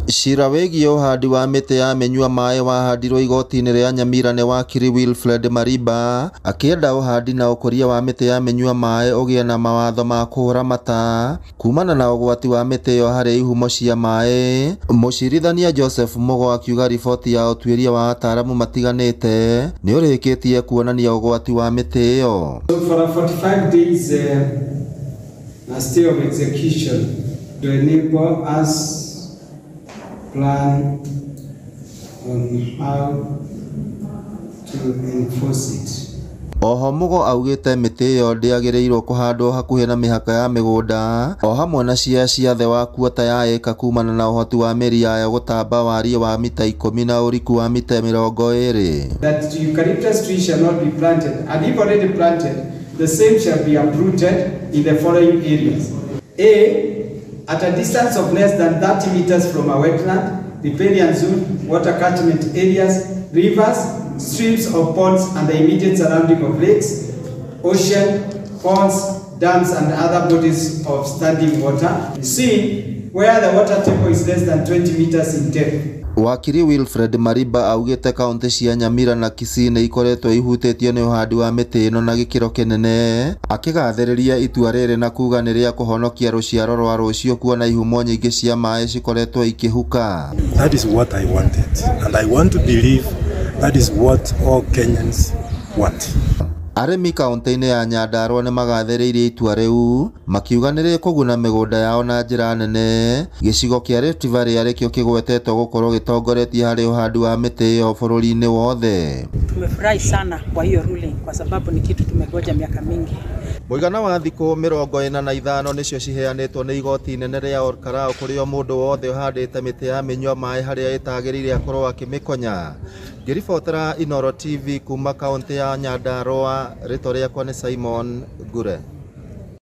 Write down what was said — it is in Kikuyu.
Cira wĩgiĩ ũhandi wa mĩtĩ ya mĩnyua maĩ wahandirwo igoti-inĩ rĩa Nyamira nĩ wakiri Wilfred Mariba akĩenda ũhandi na ũkũria wa mĩtĩ ya mĩnyua maĩ ũgĩe na mawatho ma kũũramata kumana na ũgwati wa mĩtĩ ĩyo harĩ ihumo cia maĩ. Mũcirithania Joseph Mugo akiuga riboti ya ũtuĩria wa ataaramu matiganĩte nĩ ũrĩkĩtie kuonania ũgwati wa mĩtĩ ĩyo. So for a 45 days a stay of execution to enable us plan on how to enforce it. Oho Mugo augĩte mĩtĩ ĩyo ndĩagĩrĩirwo kũhandwo hakuhĩ na mĩhaka ya mĩgũnda o hamwe na cia ciathe wa kuota ya ĩka kumana na ũhoti wa mĩri yayo gũtamba wariĩ wa mita 10 na ũriku wa mita 20. That eucalyptus tree shall not be planted, and if already planted, the same shall be uprooted in the following areas. A, at a distance of less than 30 meters from a wetland, riparian zone, water catchment areas, rivers, streams or ponds, and the immediate surrounding of lakes, ocean, ponds, dams, and other bodies of standing water. C, where the water table is less than 20 meters in depth. Wakiri Wilfred Mariba augĩte kaunti cia Nyamira na Kisii nĩ ikoretwo ihutĩtio nĩ ũhandi wa mĩtĩ ĩno na gĩkĩro kĩnene, akĩgathĩrĩria itua rĩrĩ na kuga nĩ rĩa kũhonokia rũciaro rwa rũciũ kuona ihumo nyingĩ cia maĩ cikoretwo ikĩhuka. That is what I wanted, and I want to believe that is what all Kenyans want. Arĩmi kaunti-inĩ ya Nyandarua nĩ magathĩrĩirie itua rĩu makiuga nĩ rĩkũguna mĩgũnda yao na njĩra nene. Gĩcigo kĩa Rift Valley arĩkĩo kĩgwetetwo gũkorwo gĩtongoretie harĩ ũhandi wa mĩtĩ ĩyo bũrũri-inĩ wothe. Tumefurahi sana kwa hiyo ruling kwa sababu ni kitu tumegoja miaka mingi. Mũigana wa thikũ 45 nĩcio ciheanĩtwo nĩ igoti inene rĩa Olkalau kũrĩ o mũndũ wothe ũhandĩte mĩtĩ ya mĩnyua maĩ harĩa ĩtagĩrĩire akorwo akĩmĩkonya. Ngĩribotera Inooro TV kuma kaunti ya Nyandarua, rĩtwa rĩakwa nĩ Simon Ngure.